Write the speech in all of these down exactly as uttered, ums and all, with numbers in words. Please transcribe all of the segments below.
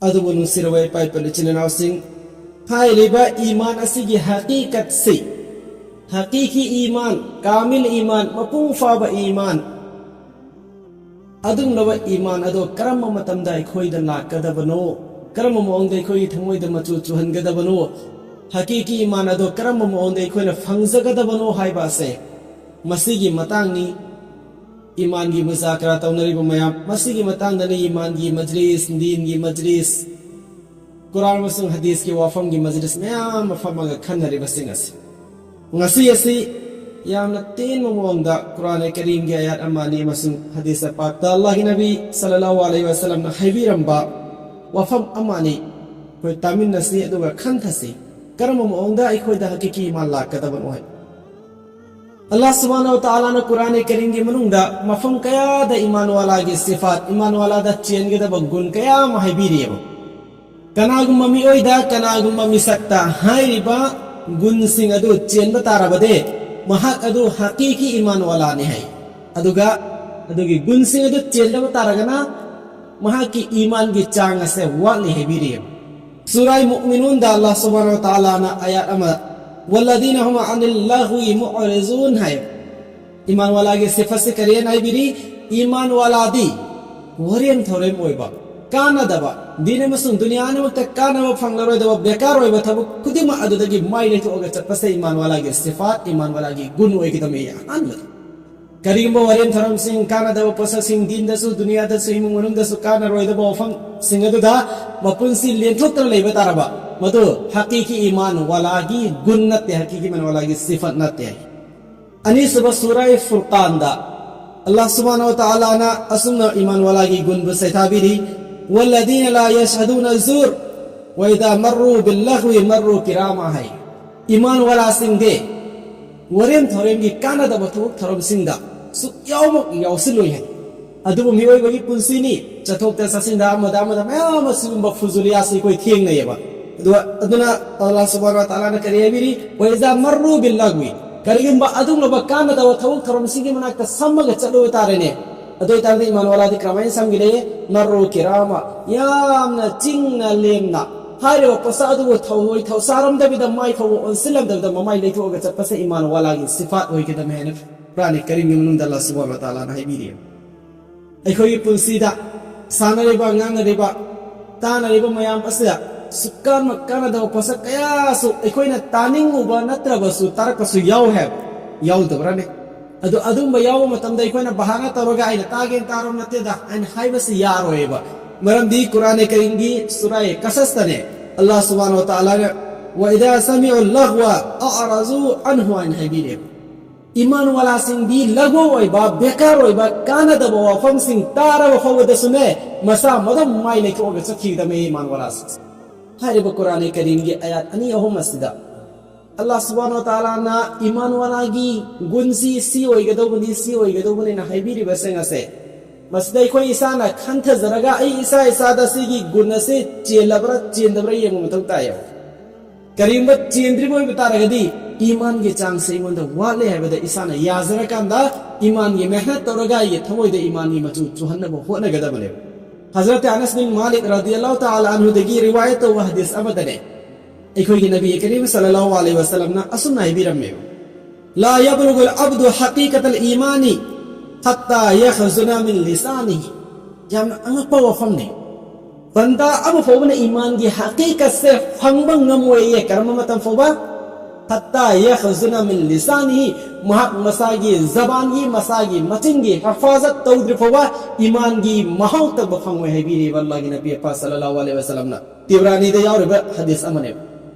ꯑꯗꯨꯕꯨ ꯅꯨꯡꯁꯤꯔꯕ ꯏꯄꯥ ꯏꯄꯨ ꯏꯆꯤꯟ ꯏꯅꯥꯎꯁꯤꯡ, ꯍꯥꯏꯔꯤꯕ ꯏꯃꯥꯟ ꯑꯁꯤꯒꯤ ꯍꯀꯤꯀꯠꯁꯤ, ꯍꯀꯤꯀꯤ ꯏꯃꯥꯟ, ꯀꯥꯃꯤꯜ ꯏꯃꯥꯟ, ꯃꯄꯨꯡ ꯐꯥꯕ ꯏꯃꯥꯟ, ꯑꯗꯨꯒꯨꯝꯂꯕ ꯏꯃꯥꯟ ꯑꯗꯣ ꯀꯔꯝꯕ ꯃꯇꯝꯗ ꯑꯩꯈꯣꯏꯗ ꯂꯥꯛꯀꯗꯕꯅꯣ? ꯀꯔꯝꯕ ꯃꯑꯣꯡꯗ ꯑꯩꯈꯣꯏꯒꯤ ꯊꯃꯣꯏꯗ ꯃꯆꯨ ꯆꯨꯍꯟꯒꯗꯕꯅꯣ? ꯍꯀꯤꯀꯤ ꯏꯃꯥꯟ ꯑꯗꯣ ꯀꯔꯝꯕ ꯃꯑꯣꯡꯗ ꯑꯩꯈꯣꯏꯅ ꯐꯪꯖꯒꯗꯕꯅꯣ ꯍꯥꯏꯕ ꯑꯁꯦ, ꯃꯁꯤꯒꯤ ꯃꯇꯥꯡꯅꯤ꯫ ꯏꯃꯥꯟꯒꯤ ꯃꯨꯖꯥꯀꯔꯥ ꯇꯧꯅꯔꯤꯕ ꯃꯌꯥꯝ, ꯃꯁꯤꯒꯤ ꯃꯇꯥꯡꯗꯅꯤ ꯏꯃꯥꯟꯒꯤ ꯃꯖꯂꯤꯁ, ꯗꯤꯟꯒꯤ ꯃꯖꯂꯤꯁ, ꯀꯨꯔꯥꯟ ꯑꯃꯁꯨꯡ ꯍꯗꯤꯁꯀꯤ ꯋꯥꯐꯝꯒꯤ ꯃꯖꯂꯤꯁ ꯃꯌꯥꯝ ꯑꯃ ꯐꯝꯃꯒ ꯈꯟꯅꯔꯤꯕꯁꯤꯡ ꯑꯁꯤ꯫ ꯉꯁꯤ ꯑꯁꯤ ꯌꯥꯝꯅ ꯇꯦꯟꯕ ꯃꯑꯣꯡꯗ ꯀꯨꯔꯥꯟ ꯀꯔꯤꯝꯒꯤ ꯑꯌꯥꯠ ꯑꯃ ꯑꯅꯤ ꯑꯃꯁꯨꯡ ꯍꯗꯤꯁ ꯄꯥꯛꯇ ꯑꯜꯂꯥꯍꯒꯤ ꯅꯕꯤ ꯁꯜꯂꯜꯂꯥꯍꯨ ꯑꯂꯩꯍꯤ ꯋꯥꯁꯜꯂꯝꯅ ꯍꯥꯏꯕꯤꯔꯝꯕ ꯋꯥꯐꯝ ꯑꯃ ꯑꯅꯤ ꯑꯩꯈꯣꯏ ꯇꯥꯃꯤꯟꯅꯁꯤ, ꯑꯗꯨꯒ ꯈꯟꯊꯁꯤ, ꯀꯔꯝꯕ ꯃꯑꯣꯡꯗ ꯑꯩꯈꯣꯏꯗ ꯍꯀꯤꯀꯤ ꯏꯃꯥꯟ ꯂꯥꯛꯀꯗꯕꯅꯣ ꯍꯥꯏ꯫ ꯑꯜꯂꯥꯍ ꯁꯨꯕꯍꯥꯅꯍꯨ ꯋ ꯇꯥꯂꯥꯅ ꯀꯨꯔꯥꯟ ꯀꯔꯤꯝꯒꯤ ꯃꯅꯨꯡꯗ ꯃꯐꯝ ꯀꯌꯥꯗ ꯏꯃꯥꯟ ꯋꯥꯂꯥꯒꯤ ꯁꯤꯐꯥꯠ, ꯏꯃꯥꯟ ꯋꯥꯂꯥꯗ ꯆꯦꯟꯒꯗꯕ ꯒꯨꯟ ꯀꯌꯥ ꯑꯃ ꯍꯥꯏꯕꯤꯔꯤꯑꯕ꯫ ꯀꯅꯥꯒꯨꯝꯕ ꯃꯤꯑꯣꯏꯗ, ꯀꯅꯥꯒꯨꯝꯕ ꯃꯤꯁꯛꯇ ꯍꯥꯏꯔꯤꯕ ꯒꯨꯟꯁꯤꯡ ꯑꯗꯨ ꯆꯦꯟꯕ ꯇꯥꯔꯕꯗꯤ, ꯃꯍꯥꯛ ꯑꯗꯨ ꯍꯀꯤꯀꯤ ꯏꯃꯥꯟ ꯋꯥꯂꯥꯅꯤ ꯍꯥꯏ꯫ ꯑꯗꯨꯒ ꯑꯗꯨꯒꯤ ꯒꯨꯟꯁꯤꯡ ꯑꯗꯨ ꯆꯦꯟꯗꯕ ꯇꯥꯔꯒꯅ, ꯃꯍꯥꯛꯀꯤ ꯏꯃꯥꯟꯒꯤ ꯆꯥꯡ ꯑꯁꯦ ꯋꯥꯠꯂꯤ ꯍꯥꯏꯕꯤꯔꯤꯑꯕ꯫ ꯁꯨꯔꯥꯏ ꯃꯨꯑꯃꯤꯅꯨꯟꯗ ꯑꯜꯂꯥꯍ ꯁꯨꯕꯍꯥꯅꯍꯨ ꯋ ꯇꯥꯂꯥꯅ ꯑꯌꯥꯠ ꯑꯃ, "ꯋꯜꯂꯗꯤꯅ ꯍꯨꯝ ꯑꯅꯤꯜ ꯂꯥꯍꯨꯏ ꯃꯨꯑꯔꯤꯖꯨꯟ" ꯍꯥꯏ꯫ ꯏꯃꯥꯟ ꯋꯥꯂꯥꯒꯤ ꯁꯤꯐꯠꯁꯤ ꯀꯔꯤꯅ ꯍꯥꯏꯕꯤꯔꯤ? ꯏꯃꯥꯟ ꯋꯥꯂꯥꯗꯤ ꯋꯥꯔꯦꯝ ꯊꯧꯔꯦꯝ ꯑꯣꯏꯕ, ꯀꯥꯟꯅꯗꯕ, ꯗꯤꯟ ꯑꯃꯁꯨꯡ ꯗꯨꯅꯤꯌꯥ ꯑꯅꯤꯃꯛꯇ ꯀꯥꯟꯅꯕ ꯐꯪꯂꯔꯣꯏꯗꯕ, ꯕꯦꯀꯥꯔ ꯑꯣꯏꯕ ꯊꯕꯛ ꯈꯨꯗꯤꯡꯃꯛ ꯑꯗꯨꯗꯒꯤ ꯃꯥꯏ ꯂꯩꯊꯣꯛꯑꯒ ꯆꯠꯄꯁꯦ ꯏꯃꯥꯟ ꯋꯥꯂꯥꯒꯤ ꯁꯤꯐꯥꯠ, ꯏꯃꯥꯟ ꯋꯥꯂꯥꯒꯤ ꯒꯨꯟ ꯑꯣꯏꯒꯗꯕꯅꯤ꯫ ꯑꯍꯥꯟꯕꯗ, ꯀꯔꯤꯒꯨꯝꯕ ꯋꯥꯔꯦꯝ ꯊꯧꯔꯝꯁꯤꯡ, ꯀꯥꯟꯅꯗꯕ ꯄꯣꯠꯁꯛꯁꯤꯡ, ꯗꯤꯟꯗꯁꯨ ꯗꯨꯅꯤꯌꯥꯗꯁꯨ ꯏꯃꯨꯡ ꯃꯅꯨꯡꯗꯁꯨ ꯀꯥꯟꯅꯔꯣꯏꯗꯕ ꯋꯥꯐꯝꯁꯤꯡ ꯑꯗꯨꯗ ꯃꯄꯨꯟꯁꯤ ꯂꯦꯟꯊꯣꯛꯇꯅ ꯂꯩꯕ ꯇꯥꯔꯕ, ꯃꯗꯨ ꯍꯀꯤꯀꯤ ꯏꯃꯥꯟ ꯋꯥꯂꯥꯒꯤ ꯒꯨꯟ ꯅꯠꯇꯦ, ꯍꯀꯤꯀꯤ ꯏꯃꯥꯟ ꯋꯥꯂꯥꯒꯤ ꯁꯤꯐꯠ ꯅꯠꯇꯦ꯫ ꯑꯅꯤꯁꯨꯕ ꯁꯨꯔꯥꯏ ꯐꯨꯔꯀꯥꯟꯗ ꯑꯜꯂꯥꯍ ꯁꯨꯕꯍꯥꯅꯍꯨ ꯋ ꯇꯥꯂꯥꯅ ꯑꯁꯨꯝꯅ ꯏꯃꯥꯟ ꯋꯥꯂꯥꯒꯤ ꯒꯨꯟꯕꯨ ꯁꯩꯊꯥꯕꯤꯔꯤ, "ꯋꯜꯂꯗꯤꯅ ꯂꯥ ꯌꯁꯍꯗꯨꯅ ꯖꯨꯔ, ꯋ ꯏꯗꯥ ꯃꯔꯔꯨ ꯕꯤꯜꯂꯥꯍꯨꯏ ꯃꯔꯔꯨ ꯀꯤꯔꯥꯃꯥ" ꯍꯥꯏ꯫ ꯏꯃꯥꯟ ꯋꯥꯂꯥꯁꯤꯡꯗꯤ ꯋꯥꯔꯦꯝ ꯊꯧꯔꯦꯝꯒꯤ ꯀꯥꯟꯅꯗꯕ ꯊꯕꯛ ꯊꯧꯔꯝꯁꯤꯡꯗ ꯁꯨꯛꯌꯥꯎꯃꯛ ꯌꯥꯎꯁꯤꯜꯂꯣꯏ ꯍꯥꯏ꯫ ꯑꯗꯨꯕꯨ ꯃꯤꯑꯣꯏꯕꯒꯤ ꯄꯨꯟꯁꯤꯅꯤ, ꯆꯠꯊꯣꯛꯇ ꯆꯠꯁꯤꯟꯗ ꯑꯃꯗ ꯑꯃꯗ ꯃꯌꯥꯝ ꯑꯃ ꯁꯤꯒꯨꯝꯕ ꯐꯨꯖꯨꯂꯤꯌꯥꯁꯤ ꯑꯩꯈꯣꯏ ꯊꯦꯡꯅꯩꯌꯦꯕ꯫ ꯑꯗꯨꯒ ꯑꯗꯨꯅ ꯑꯜꯂꯥꯍ ꯁꯨꯕꯍꯥꯅꯍꯨ ꯋ ꯇꯥꯂꯥꯅ ꯀꯔꯤ ꯍꯥꯏꯕꯤꯔꯤ? "ꯋ ꯏꯗꯥ ꯃꯔꯔꯨ ꯕꯤꯜꯂꯥꯍꯨꯏ", ꯀꯔꯤꯒꯨꯝꯕ ꯑꯗꯨꯒꯨꯝꯂꯕ ꯀꯥꯟꯅꯗꯕ ꯊꯕꯛ ꯊꯧꯔꯝꯁꯤꯡꯒꯤ ꯃꯅꯥꯛꯇ ꯁꯝꯃꯒ ꯆꯠꯂꯨꯕ ꯇꯥꯔꯦꯅꯦ, ꯑꯗꯨ ꯑꯣꯏꯇꯥꯔꯗꯤ ꯏꯃꯥꯟ ꯋꯥꯂꯥꯗꯤ ꯀꯔꯝꯍꯥꯏꯅ ꯁꯝꯈꯤꯗꯦ? ꯃꯔꯨ ꯀꯤꯔꯥꯃ, ꯌꯥꯝꯅ ꯆꯤꯡꯅ ꯂꯦꯝꯅ ꯍꯥꯏꯔꯤꯕ ꯄꯣꯠꯁꯛ ꯑꯗꯨꯕꯨ ꯊꯧꯑꯣꯏ ꯊꯧꯁꯥꯔꯝꯗꯕꯤꯗ, ꯃꯥꯏ ꯐꯥꯎꯕ ꯑꯣꯟꯁꯤꯜꯂꯝꯗꯕꯤꯗ ꯃꯃꯥꯏ ꯂꯩꯊꯣꯛꯑꯒ ꯆꯠꯄꯁꯦ ꯏꯃꯥꯟ ꯋꯥꯂꯥꯒꯤ ꯁꯤꯐꯥꯠ ꯑꯣꯏꯒꯗꯕꯅꯤ ꯍꯥꯏꯅ ꯀꯨꯔꯥꯟ ꯀꯔꯤꯝꯒꯤ ꯃꯅꯨꯡꯗ ꯑꯜꯂꯥꯍ ꯁꯨꯕꯍꯥꯅꯍꯨ ꯋ ꯇꯥꯂꯥꯅ ꯍꯥꯏꯕꯤꯔꯤ꯫ ꯑꯩꯈꯣꯏꯒꯤ ꯄꯨꯟꯁꯤꯗ ꯁꯥꯟꯅꯔꯤꯕ, ꯉꯥꯡꯅꯔꯤꯕ, ꯇꯥꯟꯅꯔꯤꯕ ꯃꯌꯥꯝ ꯑꯁꯤꯗ ꯁꯨꯛꯀꯥꯟ ꯃꯀꯥꯟꯅꯗꯕ ꯄꯣꯠꯁꯛ ꯀꯌꯥꯁꯨ ꯑꯩꯈꯣꯏꯅ ꯇꯥꯅꯤꯡꯉꯨꯕ ꯅꯠꯇ꯭ꯔꯕꯁꯨ ꯇꯥꯔꯛꯄꯁꯨ ꯌꯥꯎ ꯍꯥꯏꯕ, ꯌꯥꯎꯗꯕ꯭ꯔꯅꯦ? ꯑꯗꯨ ꯑꯗꯨꯝꯕ ꯌꯥꯎꯕ ꯃꯇꯝꯗ ꯑꯩꯈꯣꯏꯅ ꯕꯍꯥꯅ ꯇꯧꯔꯒ "ꯑꯩꯅ ꯇꯥꯒꯦꯅ ꯇꯥꯔꯕ ꯅꯠꯇꯦꯗ" ꯍꯥꯏꯅ ꯍꯥꯏꯕꯁꯤ ꯌꯥꯔꯣꯏꯕ꯫ ꯃꯔꯝꯗꯤ ꯀꯨꯔꯥꯟ ꯀꯔꯤꯝꯒꯤ ꯁꯨꯔꯥ ꯀꯁꯁꯇꯅꯦ ꯑꯜꯂꯥꯍ ꯁꯨꯕꯍꯥꯅꯍꯨ ꯋ ꯇꯥꯂꯥꯅ "ꯋ ꯏꯗꯥ ꯁꯃꯤꯎ ꯂꯒꯋ ꯑꯑꯔꯖꯨ ꯑꯟꯍꯨ" ꯍꯥꯏꯅ ꯍꯥꯏꯕꯤꯔꯦꯕ꯫ ꯏꯃꯥꯟ ꯋꯥꯂꯥꯁꯤꯡꯗꯤ ꯂꯒꯣ ꯑꯣꯏꯕ, ꯕꯦꯀꯥꯔ ꯑꯣꯏꯕ, ꯀꯥꯟꯅꯗꯕ ꯋꯥꯐꯝꯁꯤꯡ ꯇꯥꯔꯕ ꯐꯥꯎꯕꯗꯁꯨꯅꯦ, ꯃꯁꯥ ꯃꯗꯨꯝ ꯃꯥꯏ ꯂꯩꯊꯣꯛꯑꯒ ꯆꯠꯈꯤꯒꯗꯕꯅꯤ ꯏꯃꯥꯟ ꯋꯥꯂꯥꯁꯤꯡꯁꯦ꯫ ꯍꯥꯏꯔꯤꯕ ꯀꯨꯔꯥꯟ ꯀꯔꯤꯝꯒꯤ ꯑꯥꯌꯥꯠ ꯑꯅꯤ ꯑꯍꯨꯝ ꯑꯁꯤꯗ ꯑꯜꯂꯥꯍ ꯁꯨꯕꯍꯥꯅꯍꯨ ꯋ ꯇꯥꯂꯥꯅ ꯏꯃꯥꯟ ꯋꯥꯂꯥꯒꯤ ꯒꯨꯟꯁꯤ ꯁꯤ ꯑꯣꯏꯒꯗꯧꯕꯅꯤ, ꯁꯤ ꯑꯣꯏꯒꯗꯧꯕꯅꯤꯅ ꯍꯥꯏꯕꯤꯔꯤꯕꯁꯤꯡ ꯑꯁꯦ, ꯃꯁꯤꯗ ꯑꯩꯈꯣꯏ ꯏꯁꯥꯅ ꯈꯟꯊꯖꯔꯒ ꯑꯩ ꯏꯁꯥ ꯏꯁꯥꯗ ꯁꯤꯒꯤ ꯒꯨꯟ ꯑꯁꯤ ꯆꯦꯜꯂꯕ꯭ꯔꯥ ꯆꯦꯟꯗꯕ꯭ꯔꯥ ꯌꯦꯡꯕ ꯃꯊꯧ ꯇꯥꯏꯌꯦꯕ꯫ ꯀꯔꯤꯒꯨꯝꯕ ꯆꯦꯟꯗ꯭ꯔꯤꯕ ꯑꯣꯏꯕ ꯇꯥꯔꯒꯗꯤ ꯏꯃꯥꯟꯒꯤ ꯆꯥꯡꯁꯦ ꯑꯩꯉꯣꯟꯗ ꯋꯥꯠꯂꯦ ꯍꯥꯏꯕꯗ ꯏꯁꯥꯅ ꯌꯥꯖꯔꯀꯥꯟꯗ ꯏꯃꯥꯟꯒꯤ ꯃꯦꯍꯅꯠ ꯇꯧꯔꯒ ꯑꯩꯒꯤ ꯊꯃꯣꯏꯗ ꯏꯃꯥꯟꯒꯤ ꯃꯆꯨ ꯆꯨꯍꯟꯅꯕ ꯍꯣꯠꯅꯒꯗꯕꯅꯦꯕ꯫ ꯍꯖꯔꯠ ꯑꯅꯁ ꯕꯤꯟ ꯃꯥꯂꯤꯛ ꯔꯗꯤꯌꯜꯂꯥꯍꯨ ꯇꯥꯂꯥ ꯑꯟꯍꯨꯗꯒꯤ ꯔꯤꯋꯥꯌꯠ ꯇꯧꯕ ꯍꯗꯤꯁ ꯑꯃꯗꯅꯦ, ꯑꯩꯈꯣꯏꯒꯤ ꯅꯕꯤ ꯀꯔꯤꯝ ꯁꯜꯂꯜꯂꯥꯍꯨ ꯑꯂꯩꯍꯤ ꯋꯁꯜꯂꯝꯅ ꯑꯁꯨꯝꯅ ꯍꯥꯏꯕꯤꯔꯝꯃꯦꯕ, "لا يبلغ العبد حقيقة الإيمان حتى يخزن من لسانه." ꯌꯥꯝꯅ ꯑꯉꯛꯄ ꯋꯥꯐꯝꯅꯤ꯫ ꯕꯟꯗꯥ ꯑꯃ ꯐꯥꯎꯕꯅ ꯏꯃꯥꯟꯒꯤ ꯍꯀꯤꯀꯠꯁꯦ ꯐꯪꯕ ꯉꯝꯃꯣꯏꯌꯦ꯫ ꯀꯔꯝꯕ ꯃꯇꯝ ꯐꯥꯎꯕ? "حتى يخزن من لسانه", ꯃꯍꯥꯛ ꯃꯁꯥꯒꯤ ꯖꯕꯥꯟꯒꯤ, ꯃꯁꯥꯒꯤ ꯃꯆꯤꯟꯒꯤ ꯍꯤꯐꯥꯖꯠ ꯇꯧꯗ꯭ꯔꯤ ꯐꯥꯎꯕ ꯏꯃꯥꯟꯒꯤ ꯃꯍꯥꯎ ꯇꯪꯕ ꯐꯪꯉꯣꯏ ꯍꯥꯏꯕꯤꯔꯤꯕ ꯑꯜꯂꯥꯍꯒꯤ ꯅꯕꯤ ꯑꯄꯥ ꯁꯜꯂꯜꯂꯥꯍꯨ ꯑꯂꯩꯍꯤ ꯋꯁꯜꯂꯝꯅ꯫ ꯇꯤꯕ꯭ꯔꯥꯅꯤꯗ ꯌꯥꯎꯔꯤꯕ ꯍꯗꯤꯁ ꯑꯃꯅꯦꯕ꯫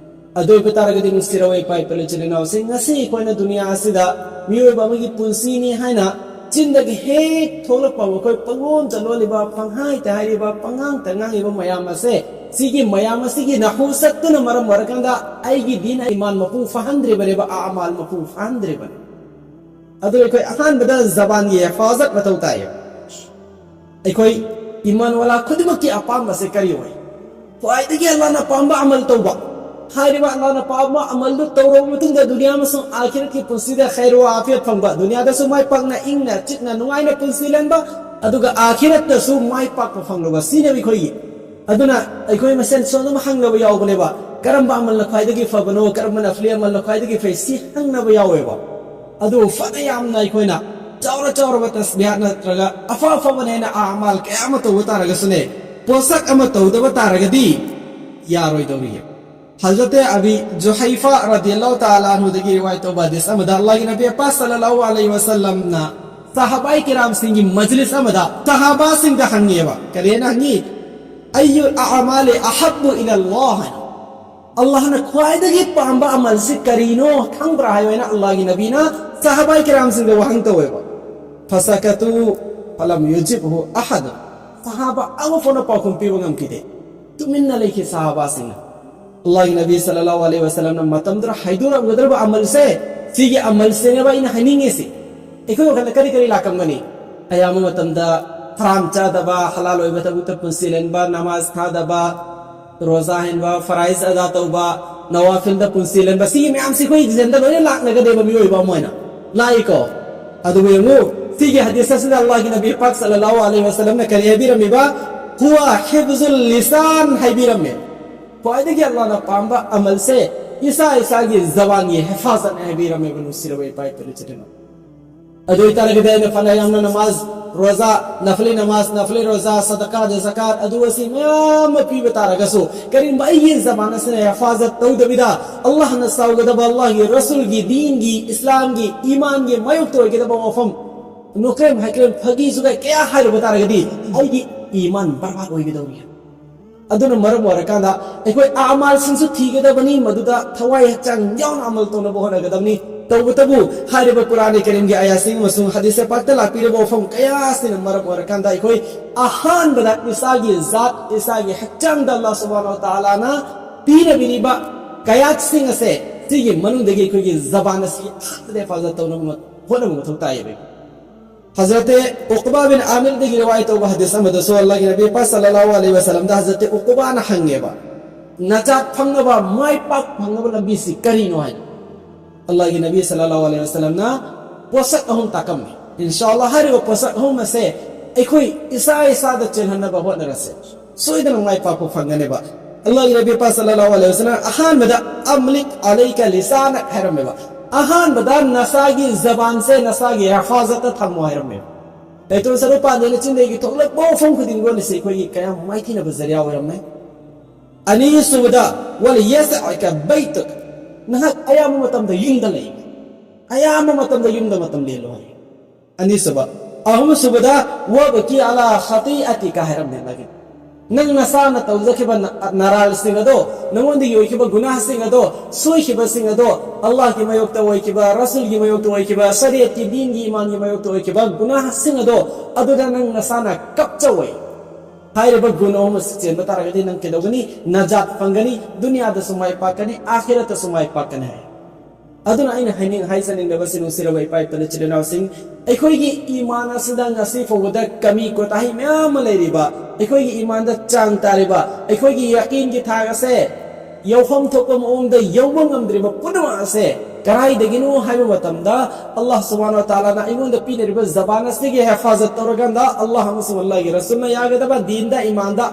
ꯑꯗꯨ ꯑꯣꯏꯕ ꯇꯥꯔꯒꯗꯤ, ꯅꯨꯡꯁꯤꯔꯕ ꯏꯄꯥ ꯏꯄꯨ ꯏꯆꯤꯜ ꯏꯅꯥꯎꯁꯤꯡ, ꯉꯁꯤ ꯑꯩꯈꯣꯏꯅ ꯗꯨꯅꯤꯌꯥ ꯑꯁꯤꯗ ꯃꯤꯑꯣꯏꯕ ꯑꯃꯒꯤ ꯄꯨꯟꯁꯤꯅꯤ ꯍꯥꯏꯅ ꯆꯤꯟꯗꯒꯤ ꯍꯦꯛ ꯊꯣꯛꯂꯛꯄ, ꯑꯩꯈꯣꯏ ꯄꯪꯂꯣꯟ ꯆꯠꯂꯣꯜꯂꯤꯕ, ꯄꯪꯍꯥꯏꯇ ꯍꯥꯏꯔꯤꯕ, ꯄꯉꯥꯡꯇ ꯉꯥꯡꯉꯤꯕ ꯃꯌꯥꯝ ꯑꯁꯦ, ꯁꯤꯒꯤ ꯃꯌꯥꯝ ꯑꯁꯤꯒꯤ ꯅꯍꯨꯁꯠꯇꯨꯅ ꯃꯔꯝ ꯑꯣꯏꯔꯀꯥꯟꯗ ꯑꯩꯒꯤ ꯗꯤꯟ ꯏꯃꯥꯟ ꯃꯄꯨꯡ ꯐꯥꯍꯟꯗ꯭ꯔꯤꯕꯅꯦꯕ, ꯑꯃꯥꯜ ꯃꯄꯨꯡ ꯐꯥꯍꯟꯗ꯭ꯔꯤꯕꯅꯦ꯫ ꯑꯗꯨ ꯑꯩꯈꯣꯏ ꯑꯍꯥꯟꯕꯗ ꯖꯕꯥꯟꯒꯤ ꯍꯤꯐꯥꯖꯠ ꯃꯊꯧ ꯇꯥꯏꯌꯦꯕ꯫ ꯑꯩꯈꯣꯏ ꯏꯃꯥꯟ ꯋꯥꯂꯥ ꯈꯨꯗꯤꯡꯃꯛꯀꯤ ꯑꯄꯥꯝꯕꯁꯦ ꯀꯔꯤ ꯑꯣꯏ? ꯈ꯭ꯋꯥꯏꯗꯒꯤ ꯑꯜꯂꯥꯍꯅ ꯄꯥꯝꯕ ꯑꯃꯜ ꯇꯧꯕ, ꯍꯥꯏꯔꯤꯕ ꯑꯜꯂꯥꯍꯅ ꯄꯥꯝꯕ ꯑꯃꯜꯗꯨ ꯇꯧꯔꯕ ꯃꯇꯨꯡꯗ ꯗꯨꯅꯤꯌꯥ ꯑꯃꯁꯨꯡ ꯑꯥꯈꯤꯔꯠꯀꯤ ꯄꯨꯟꯁꯤꯗ ꯈꯩꯔ ꯋꯥ ꯑꯥꯐꯤꯌꯠ ꯐꯪꯕ, ꯗꯨꯅꯤꯌꯥꯗꯁꯨ ꯃꯥꯏ ꯄꯥꯛꯅ ꯏꯪꯅ ꯆꯤꯛꯅ ꯅꯨꯡꯉꯥꯏꯅ ꯄꯨꯟꯁꯤ ꯂꯦꯟꯕ, ꯑꯗꯨꯒ ꯑꯥꯈꯤꯔꯠꯇꯁꯨ ꯃꯥꯏ ꯄꯥꯛꯄ ꯐꯪꯂꯨꯕ, ꯁꯤꯅꯦꯕ ꯑꯩꯈꯣꯏꯒꯤ꯫ ꯑꯗꯨꯅ ꯑꯩꯈꯣꯏ ꯃꯁꯦꯟꯁꯨ ꯑꯗꯨꯝ ꯍꯪꯅꯕ ꯌꯥꯎꯕꯅꯦꯕ, ꯀꯔꯝꯕ ꯑꯃꯜꯅ ꯈ꯭ꯋꯥꯏꯗꯒꯤ ꯐꯕꯅꯣ, ꯀꯔꯝꯕ ꯅꯐꯂꯤ ꯑꯃꯜꯅ ꯈ꯭ꯋꯥꯏꯗꯒꯤ ꯐꯩ, ꯁꯤ ꯍꯪꯅꯕ ꯌꯥꯎꯋꯦꯕ꯫ ꯑꯗꯨꯕꯨ ꯐꯅ ꯌꯥꯝꯅ ꯑꯩꯈꯣꯏꯅ ꯆꯥꯎꯔ ꯆꯥꯎꯔꯕ ꯇꯁꯕꯤꯍꯥꯠ ꯅꯠꯇ꯭ꯔꯒ ꯑꯐ ꯑꯐꯕꯅ ꯍꯦꯟꯅ ꯑꯃꯥꯜ ꯀꯌꯥ ꯑꯃ ꯇꯧꯕ ꯇꯥꯔꯒꯁꯨꯅꯦ, ꯄꯣꯠꯁꯛ ꯑꯃ ꯇꯧꯗꯕ ꯇꯥꯔꯒꯗꯤ ꯌꯥꯔꯣꯏꯗꯧꯔꯤꯌꯦ꯫ ꯍꯖꯔꯠ ꯑꯕꯤ ꯖꯨꯍꯩꯐꯥ ꯔꯗꯤꯌꯜꯂꯥꯍꯨ ꯇꯥꯂꯥ ꯑꯟꯍꯨꯗꯒꯤ ꯔꯤꯋꯥꯌꯠ ꯇꯧꯕ ꯍꯗꯤꯁ ꯑꯃꯗ ꯑꯜꯂꯥꯍꯒꯤ ꯅꯕꯤ ꯄꯥꯛ ꯁꯜꯂꯜꯂꯥꯍꯨ ꯑꯂꯩꯍꯤ ꯋꯁꯜꯂꯝꯅ ꯁꯍꯥꯕꯥꯏ ꯀꯤꯔꯥꯝꯁꯤꯡꯒꯤ ꯃꯖꯂꯤꯁ ꯑꯃꯗ ꯁꯍꯥꯕꯥꯁꯤꯡꯗ ꯍꯪꯉꯦꯕ꯫ ꯀꯔꯤꯅ ꯍꯪꯉꯤ? "ꯑꯩꯌꯨꯜ ꯑꯑꯃꯥꯂꯤ ꯑꯍꯕꯨ ꯏꯂꯜꯂꯥꯍ?" ꯍꯥꯏꯅ꯫ "ꯑꯜꯂꯥꯍꯅ ꯈ꯭ꯋꯥꯏꯗꯒꯤ ꯄꯥꯝꯕ ꯑꯃꯜꯁꯤ ꯀꯔꯤꯅꯣ ꯈꯪꯕ꯭ꯔꯥ?" ꯍꯥꯏꯌꯣ ꯍꯥꯏꯅ ꯑꯜꯂꯥꯍꯒꯤ ꯅꯕꯤꯅ ꯁꯍꯥꯕꯥꯏ ꯀꯤꯔꯥꯝꯁꯤꯡꯗ ꯋꯥꯍꯪ ꯇꯧꯋꯦꯕ꯫ "ꯐꯁꯀꯇꯨ ꯐꯂꯝ ꯌꯨꯖꯤꯕꯍꯨ ꯑꯍꯗ." ꯁꯍꯥꯕꯥ ꯑꯃꯐꯥꯎꯅ ꯄꯥꯎꯈꯨꯝ ꯄꯤꯕ ꯉꯝꯈꯤꯗꯦ꯫ ꯇꯨꯃꯤꯟꯅ ꯂꯩꯈꯤ ꯁꯍꯥꯕꯥꯁꯤꯡꯅ꯫ ꯑꯜꯂꯥꯍꯒꯤ ꯅꯕꯤ ꯁꯜꯂꯜꯂꯥꯍꯨ ꯑꯂꯩꯍꯤ ꯋꯁꯜꯂꯝꯅ ꯃꯇꯝꯗꯨꯗ ꯍꯥꯏꯗꯣꯔꯛꯂꯒꯗꯧꯔꯕ ꯑꯃꯜꯁꯦ, ꯁꯤꯒꯤ ꯑꯃꯜꯁꯤꯅꯦꯕ ꯑꯩꯅ ꯍꯥꯏꯅꯤꯡꯉꯤꯁꯤ꯫ ꯑꯩꯈꯣꯏ ꯋꯥꯈꯜꯗ ꯀꯔꯤ ꯀꯔꯤ ꯂꯥꯛꯀꯟꯒꯅꯤ? ꯑꯌꯥꯝꯕ ꯃꯇꯝꯗ ꯍꯔꯥꯝ ꯆꯥꯗꯕ, ꯍꯂꯥꯜ ꯑꯣꯏꯕ ꯊꯕꯛꯇ ꯄꯨꯟꯁꯤ ꯂꯦꯟꯕ, ꯅꯃꯥꯖ ꯊꯥꯗꯕ, ꯔꯣꯖꯥ ꯍꯦꯟꯕ, ꯐꯔꯥꯏꯖ ꯑꯗꯥ ꯇꯧꯕ, ꯅꯋꯥꯐꯤꯜꯗ ꯄꯨꯟꯁꯤ ꯂꯦꯟꯕ, ꯁꯤꯒꯤ ꯃꯌꯥꯝꯁꯤ ꯑꯩꯈꯣꯏ ꯖꯤꯟꯗ ꯂꯣꯏꯅ ꯂꯥꯛꯅꯒꯗꯦꯕ ꯃꯤꯑꯣꯏꯕ ꯑꯃ ꯑꯣꯏꯅ꯫ ꯂꯥꯛꯏꯀꯣ? ꯑꯗꯨꯕꯨ ꯌꯦꯡꯉꯨ, ꯁꯤꯒꯤ ꯍꯗꯤꯁ ꯑꯁꯤꯗ ꯑꯜꯂꯥꯍꯒꯤ ꯅꯕꯤ ꯄꯥꯛ ꯁꯜꯂꯜꯂꯥꯍꯨ ꯑꯂꯩꯍꯤ ꯋꯁꯜꯂꯝꯅ ꯀꯔꯤ ꯍꯥꯏꯕꯤꯔꯝꯃꯤꯕ? "ꯍꯨꯋꯥ ꯍꯤꯐꯖꯨꯜ ꯂꯤꯁꯥꯟ" ꯍꯥꯏꯕꯤꯔꯝꯃꯦ꯫ ꯈ꯭ꯋꯥꯏꯗꯒꯤ ꯑꯜꯂꯥꯍꯅ ꯄꯥꯝꯕ ꯑꯃꯜꯁꯦ ꯏꯁꯥ ꯏꯁꯥꯒꯤ ꯖꯕꯥꯟꯒꯤ ꯍꯤꯐꯥꯖꯠꯅꯦ ꯍꯥꯏꯕꯤꯔꯝꯃꯦꯕ, ꯅꯨꯡꯁꯤꯔꯕ ꯏꯄꯥ ꯏꯄꯨ ꯏꯆꯤꯟ ꯏꯅꯥꯎ꯫ ꯑꯗꯨ ꯑꯣꯏꯇꯥꯔꯒꯗꯤ ꯑꯩꯅ ꯐꯅ ꯌꯥꯝꯅ ꯅꯃꯥꯖ, ꯔꯣꯖꯥ, ꯅꯐꯂꯤ ꯅꯃꯥꯖ, ꯅꯐꯂꯤ ꯔꯣꯖꯥ, ꯁꯗꯀꯥ, ꯖꯀꯥꯠ, ꯑꯗꯨ ꯑꯁꯤ ꯃꯌꯥꯝ ꯑꯃ ꯄꯤꯕ ꯇꯥꯔꯒꯁꯨ, ꯀꯔꯤꯒꯨꯝꯕ ꯑꯩꯒꯤ ꯖꯕꯥꯟ ꯑꯁꯤꯅ ꯍꯤꯐꯥꯖꯠ ꯇꯧꯗꯕꯤꯗ, ꯑꯜꯂꯥꯍꯅ ꯁꯥꯎꯒꯗꯕ, ꯑꯜꯂꯥꯍꯒꯤ ꯔꯁꯨꯜꯒꯤ, ꯗꯤꯟꯒꯤ, ꯏꯁꯂꯥꯝꯒꯤ, ꯏꯃꯥꯟꯒꯤ ꯃꯥꯌꯣꯛꯇ ꯑꯣꯏꯒꯗꯕ ꯋꯥꯐꯝ, ꯅꯣꯀ꯭ꯔꯦꯝ ꯍꯥꯏꯀ꯭ꯔꯦꯝ, ꯐꯥꯒꯤ ꯖꯨꯒꯥꯏ ꯀꯌꯥ ꯍꯥꯏꯔꯨꯕ ꯇꯥꯔꯒꯗꯤ, ꯑꯩꯒꯤ ꯏꯃꯥꯟ ꯕꯔꯕꯥꯗ ꯑꯣꯏꯒꯗꯧꯔꯤ꯫ ꯑꯗꯨꯅ ꯃꯔꯝ ꯑꯣꯏꯔꯀꯥꯟꯗ ꯑꯩꯈꯣꯏ ꯑꯃꯥꯜꯁꯤꯡꯁꯨ ꯊꯤꯒꯗꯕꯅꯤ, ꯃꯗꯨꯗ ꯊꯋꯥꯏ ꯍꯛꯆꯥꯡ ꯌꯥꯎꯅ ꯑꯃꯜ ꯇꯧꯅꯕ ꯍꯣꯠꯅꯒꯗꯕꯅꯤ꯫ ꯇꯧꯕꯇꯕꯨ ꯍꯥꯏꯔꯤꯕ ꯀꯨꯔꯥꯟ ꯀꯔꯤꯝꯒꯤ ꯑꯌꯥꯁꯤꯡ ꯑꯃꯁꯨꯡ ꯍꯗꯤꯁ ꯄꯥꯛꯇ ꯂꯥꯛꯄꯤꯔꯤꯕ ꯋꯥꯐꯝ ꯀꯌꯥ ꯑꯁꯤꯅ ꯃꯔꯝ ꯑꯣꯏꯔꯀꯥꯟꯗ ꯑꯩꯈꯣꯏ ꯑꯍꯥꯟꯕꯗ ꯏꯁꯥꯒꯤ ꯖꯥꯠ, ꯏꯁꯥꯒꯤ ꯍꯛꯆꯥꯡꯗ ꯑꯜꯂꯥꯍ ꯁꯨꯕꯍꯥꯅꯍꯨ ꯋ ꯇꯥꯂꯥꯅ ꯄꯤꯔꯕꯤꯔꯤꯕ ꯀꯌꯥꯠꯁꯤꯡ ꯑꯁꯦ, ꯁꯤꯒꯤ ꯃꯅꯨꯡꯗꯒꯤ ꯑꯩꯈꯣꯏꯒꯤ ꯖꯕꯥꯟ ꯑꯁꯤ ꯑꯍꯥꯟꯕꯗ ꯍꯤꯐꯥꯖꯠ ꯇꯧꯅꯕ ꯍꯣꯠꯅꯕ ꯃꯊꯧ ꯇꯥꯏꯌꯦꯕ꯫ ꯍꯖꯔꯠ ꯎꯛꯕꯥ ꯕꯤꯟ ꯑꯥꯃꯤꯔꯗꯒꯤ ꯔꯤꯋꯥꯌꯠ ꯇꯧꯕ ꯍꯗꯤꯁ ꯑꯃꯗꯁꯨ ꯑꯜꯂꯥꯍꯒꯤ ꯅꯕꯤ ꯄꯥꯛ ꯁꯜꯂꯜꯂꯥꯍꯨ ꯑꯂꯩꯍꯤ ꯋꯁꯜꯂꯝꯗ ꯍꯖꯔꯠ ꯎꯛꯕꯥꯅ ꯍꯪꯉꯦꯕ, ꯅꯖꯥꯠ ꯐꯪꯅꯕ, ꯃꯥꯏ ꯄꯥꯛ ꯐꯪꯅꯕ ꯂꯝꯕꯤꯁꯤ ꯀꯔꯤꯅꯣ ꯍꯥꯏꯅ ꯑꯜꯂꯥꯍꯒꯤ ꯅꯕꯤ ꯁꯜꯂꯜꯂꯥꯍꯨ ꯑꯂꯩꯍꯤ ꯋꯥꯁꯜꯂꯝꯅ ꯄꯣꯠꯁꯛ ꯑꯍꯨꯝ ꯇꯥꯛꯂꯝꯃꯤ꯫ ꯏꯟꯁꯥ ꯑꯜꯂꯥꯍ, ꯍꯥꯏꯔꯤꯕ ꯄꯣꯠꯁꯛ ꯑꯍꯨꯝ ꯑꯁꯦ ꯑꯩꯈꯣꯏ ꯏꯁꯥ ꯏꯁꯥꯗ ꯆꯦꯜꯍꯟꯅꯕ ꯍꯣꯠꯅꯔꯁꯦ꯫ ꯁꯣꯏꯗꯅ ꯃꯥꯏ ꯄꯥꯛꯄ ꯐꯪꯒꯅꯦꯕ꯫ ꯑꯜꯂꯥꯍꯒꯤ ꯅꯕꯤ ꯄꯥꯛ ꯁꯜꯂꯜꯂꯥꯍꯨ ꯑꯂꯩꯍꯤ ꯋꯥꯁꯜꯂꯝꯅ ꯑꯍꯥꯟꯕꯗ "ꯑꯝꯂꯤꯛ ꯑꯂꯩꯀ ꯂꯤꯁꯥꯅꯛ" ꯍꯥꯏꯔꯝꯃꯦꯕ꯫ ꯑꯍꯥꯟꯕꯗ ꯅꯁꯥꯒꯤ ꯖꯕꯥꯟꯁꯦ ꯅꯁꯥꯒꯤ ꯍꯦꯐꯥꯖꯠꯇ ꯊꯝꯃꯣ ꯍꯥꯏꯔꯝꯃꯦꯕ꯫ ꯂꯩꯇꯣꯟ ꯁꯔꯨ ꯄꯥꯟꯗꯦꯅ ꯆꯤꯟꯗꯒꯤ ꯊꯣꯛꯂꯛꯄ ꯋꯥꯐꯝ ꯈꯨꯗꯤꯡꯃꯛ ꯑꯁꯤ ꯑꯩꯈꯣꯏꯒꯤ ꯀꯌꯥꯝ ꯃꯥꯏꯊꯤꯅꯕ ꯖꯔꯤꯌꯥ ꯑꯣꯏꯔꯝꯃꯦ꯫ ꯑꯅꯤꯁꯨꯕꯗ "ꯋꯜ ꯌꯁꯑꯀ ꯕꯩꯇꯨꯛ", ꯅꯍꯥꯛ ꯑꯌꯥꯝꯕ ꯃꯇꯝꯗ ꯌꯨꯝꯗ ꯂꯩ, ꯑꯌꯥꯝꯕ ꯃꯇꯝꯗ ꯌꯨꯝꯗ ꯃꯇꯝ ꯂꯦꯜꯂꯣ ꯍꯥꯏ꯫ ꯑꯅꯤꯁꯨꯕ꯫ ꯑꯍꯨꯝꯁꯨꯕꯗ "ꯋꯕꯀꯤ ꯑꯂꯥ ꯈꯇꯤꯑꯇꯤꯀ" ꯍꯥꯏꯔꯝꯃꯦ ꯑꯜꯂꯥꯍꯒꯤ꯫ ꯅꯪ ꯅꯁꯥꯅ ꯇꯧꯖꯈꯤꯕ ꯅ-, ꯅꯔꯥꯜꯁꯤꯡ ꯑꯗꯣ, ꯅꯉꯣꯟꯗ ꯑꯣꯏꯈꯤꯕ ꯒꯨꯅꯥꯍꯁꯤꯡ ꯑꯗꯣ, ꯁꯣꯏꯈꯤꯕꯁꯤꯡ ꯑꯗꯣ, ꯑꯜꯂꯥꯍꯒꯤ ꯃꯥꯌꯣꯛꯇ ꯑꯣꯏꯈꯤꯕ, ꯔꯁꯨꯜꯒꯤ ꯃꯥꯌꯣꯛꯇ ꯑꯣꯏꯈꯤꯕ, ꯁꯔꯤꯌꯠꯀꯤ ꯗꯤꯟꯒꯤ ꯏꯃꯥꯟꯒꯤ ꯃꯥꯌꯣꯛꯇ ꯑꯣꯏꯈꯤꯕ ꯒꯨꯅꯥꯍꯁꯤꯡ ꯑꯗꯣ, ꯑꯗꯨꯗ ꯅꯪ ꯅꯁꯥꯅ ꯀꯞꯆꯧ꯫ ꯍꯥꯏꯔꯤꯕ ꯒꯨꯟ ꯑꯍꯨꯝ ꯑꯁꯤ ꯆꯦꯟꯕ ꯇꯥꯔꯒꯗꯤ ꯅꯪ ꯀꯩꯗꯧꯒꯅꯤ? ꯅꯖꯥꯠ ꯐꯪꯒꯅꯤ, ꯗꯨꯅꯤꯌꯥꯗꯁꯨ ꯃꯥꯏ ꯄꯥꯛꯀꯅꯤ, ꯑꯥꯈꯤꯔꯠꯇꯁꯨ ꯃꯥꯏ ꯄꯥꯛꯀꯅꯤ ꯍꯥꯏ꯫ ꯑꯗꯨꯅ ꯑꯩꯅ ꯍꯥꯏꯅꯤꯡ-, ꯍꯥꯏꯖꯅꯤꯡꯂꯤꯕꯁꯤ, ꯅꯨꯡꯁꯤꯔꯕ ꯏꯄꯥ ꯏꯄꯨ ꯏꯆꯤꯜ ꯏꯅꯥꯎꯁꯤꯡ, ꯑꯩꯈꯣꯏꯒꯤ ꯏꯃꯥꯟ ꯑꯁꯤꯗ ꯉꯁꯤ ꯐꯥꯎꯕꯗ ꯀꯃꯤ ꯀꯣꯇꯥꯍꯤ ꯃꯌꯥꯝ ꯑꯃ ꯂꯩꯔꯤꯕ, ꯑꯩꯈꯣꯏꯒꯤ ꯏꯃꯥꯟꯗ ꯆꯥꯡ ꯇꯥꯔꯤꯕ, ꯑꯩꯈꯣꯏꯒꯤ ꯌꯥꯀꯤꯟꯒꯤ ꯊꯥꯛ ꯑꯁꯦ ꯌꯧꯐꯝ ꯊꯣꯛꯄ ꯃꯑꯣꯡꯗ ꯌꯧꯕ ꯉꯝꯗ꯭ꯔꯤꯕ ꯄꯨꯝꯅꯃꯛ ꯑꯁꯦ ꯀꯔꯥꯏꯗꯒꯤꯅꯣ ꯍꯥꯏꯕ ꯃꯇꯝꯗ, ꯑꯜꯂꯥꯍ ꯁꯨꯕꯍꯥꯅꯍꯨ ꯋ ꯇꯥꯂꯥꯅ ꯑꯩꯉꯣꯟꯗ ꯄꯤꯅꯔꯤꯕ ꯖꯕꯥꯟ ꯑꯁꯤꯒꯤ ꯍꯦꯐꯥꯖꯠ ꯇꯧꯔꯀꯥꯟꯗ, ꯑꯜꯂꯥꯍ ꯑꯃꯁꯨꯡ ꯑꯜꯂꯥꯍꯒꯤ ꯔꯁꯨꯜꯅ ꯌꯥꯒꯗꯕ ꯗꯤꯟꯗ, ꯏꯃꯥꯟꯗ,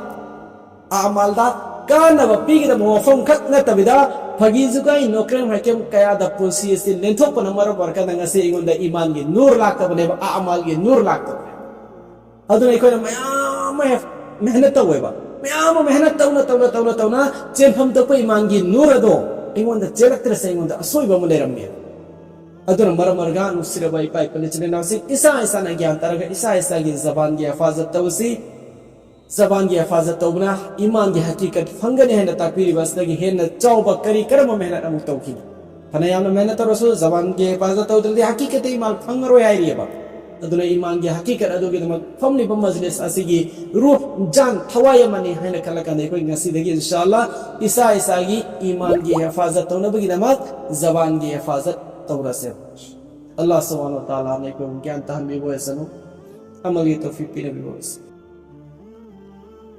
ꯑꯃꯥꯜꯗ ꯀꯥꯟꯅꯕ ꯄꯤꯒꯗꯕ ꯋꯥꯐꯝ ꯈꯛ ꯅꯠꯇꯕꯤꯗ, ꯐꯥꯒꯤ ꯖꯨꯒꯥꯏ, ꯅꯣꯀ꯭ꯔꯦꯝ ꯍꯥꯏꯀꯦꯝ ꯀꯌꯥꯗ ꯄꯨꯟꯁꯤ ꯑꯁꯤ ꯂꯦꯟꯊꯣꯛꯄꯅ ꯃꯔꯝ ꯑꯣꯏꯔꯀꯥꯟꯗ ꯉꯁꯤ ꯑꯩꯉꯣꯟꯗ ꯏꯃꯥꯟꯒꯤ ꯅꯨꯔ ꯂꯥꯛꯇꯕꯅꯦꯕ, ꯑꯃꯥꯜꯒꯤ ꯅꯨꯔ ꯂꯥꯛꯇꯕꯅꯦꯕ꯫ ꯑꯗꯨꯅ ꯑꯩꯈꯣꯏꯅ ꯃꯌꯥꯝ ꯑꯃ ꯍꯦ-, ꯃꯦꯍꯅꯠ ꯇꯧꯋꯦꯕ꯫ ꯃꯌꯥꯝ ꯑꯃ ꯃꯦꯍꯅꯠ ꯇꯧꯅ, ꯇꯧꯅ, ꯇꯧꯅ, ꯇꯧꯅ ꯆꯦꯟꯐꯝ ꯊꯣꯛꯄ ꯏꯃꯥꯟꯒꯤ ꯅꯨꯔ ꯑꯗꯣ ꯑꯩꯉꯣꯟꯗ ꯆꯦꯜꯂꯛꯇ꯭ꯔꯁꯦ, ꯑꯩꯉꯣꯟꯗ ꯑꯁꯣꯏꯕ ꯑꯃ ꯂꯩꯔꯝꯃꯦ꯫ ꯑꯗꯨꯅ ꯃꯔꯝ ꯑꯣꯏꯔꯒ ꯅꯨꯡꯁꯤꯔꯕ ꯏꯄꯥ ꯏꯄꯨ ꯏꯆꯤꯜ ꯏꯅꯥꯎꯁꯤꯡ, ꯏꯁꯥ ꯏꯁꯥꯅ ꯒ꯭ꯌꯥꯟ ꯇꯥꯔꯒ ꯏꯁꯥ ꯏꯁꯥꯒꯤ ꯖꯕꯥꯟꯒꯤ ꯍꯦꯐꯥꯖꯠ ꯇꯧꯁꯤ꯫ ꯖꯕꯥꯟꯒꯤ ꯍꯦꯐꯥꯖꯠ ꯇꯧꯕꯅ ꯏꯃꯥꯟꯒꯤ ꯍꯀꯤꯀꯠ ꯐꯪꯒꯅꯤ ꯍꯥꯏꯅ ꯇꯥꯛꯄꯤꯔꯤꯕ ꯑꯁꯤꯗꯒꯤ ꯍꯦꯟꯅ ꯆꯥꯎꯕ ꯀꯔꯤ ꯀꯔꯝꯕ ꯃꯦꯍꯅꯠ ꯑꯃꯨꯛ ꯇꯧꯈꯤꯅꯤ? ꯐꯅ ꯌꯥꯝꯅ ꯃꯦꯍꯅꯠ ꯇꯧꯔꯁꯨ, ꯖꯕꯥꯟꯒꯤ ꯍꯦꯐꯥꯖꯠ ꯇꯧꯗ꯭ꯔꯗꯤ ꯍꯀꯤꯀꯠꯇ ꯏꯃꯥꯟ ꯐꯪꯉꯔꯣꯏ ꯍꯥꯏꯔꯤꯑꯕ꯫ ꯑꯗꯨꯅ ꯏꯃꯥꯟꯒꯤ ꯍꯀꯤꯀꯠ ꯑꯗꯨꯒꯤꯗꯃꯛ ꯐꯝꯂꯤꯕ ꯃꯖꯂꯤꯁ ꯑꯁꯤꯒꯤ ꯔꯨꯍ, ꯖꯥꯟ, ꯊꯋꯥꯏ ꯑꯃꯅꯤ ꯍꯥꯏꯅ ꯈꯜꯂꯀꯥꯟꯗ, ꯑꯩꯈꯣꯏ ꯉꯁꯤꯗꯒꯤ ꯏꯟꯁꯥ ꯑꯜꯂꯥ ꯏꯁꯥ ꯏꯁꯥꯒꯤ ꯏꯃꯥꯟꯒꯤ ꯍꯦꯐꯥꯖꯠ ꯇꯧꯅꯕꯒꯤꯗꯃꯛ ꯖꯕꯥꯟꯒꯤ ꯍꯦꯐꯥꯖꯠ ꯇꯧꯔꯁꯦ꯫ ꯑꯜꯂꯥꯍ ꯁꯨꯕꯍꯥꯅꯍꯨ ꯋ ꯇꯥꯂꯥꯅ ꯑꯩꯈꯣꯏꯕꯨ ꯒ꯭ꯌꯥꯟ ꯇꯥꯍꯟꯕꯤꯕ ꯑꯣꯏꯁꯅꯨ, ꯑꯃꯒꯤ ꯇꯧꯐꯤꯛ ꯄꯤꯅꯕꯤꯕ ꯑꯣꯏꯁꯅꯨ꯫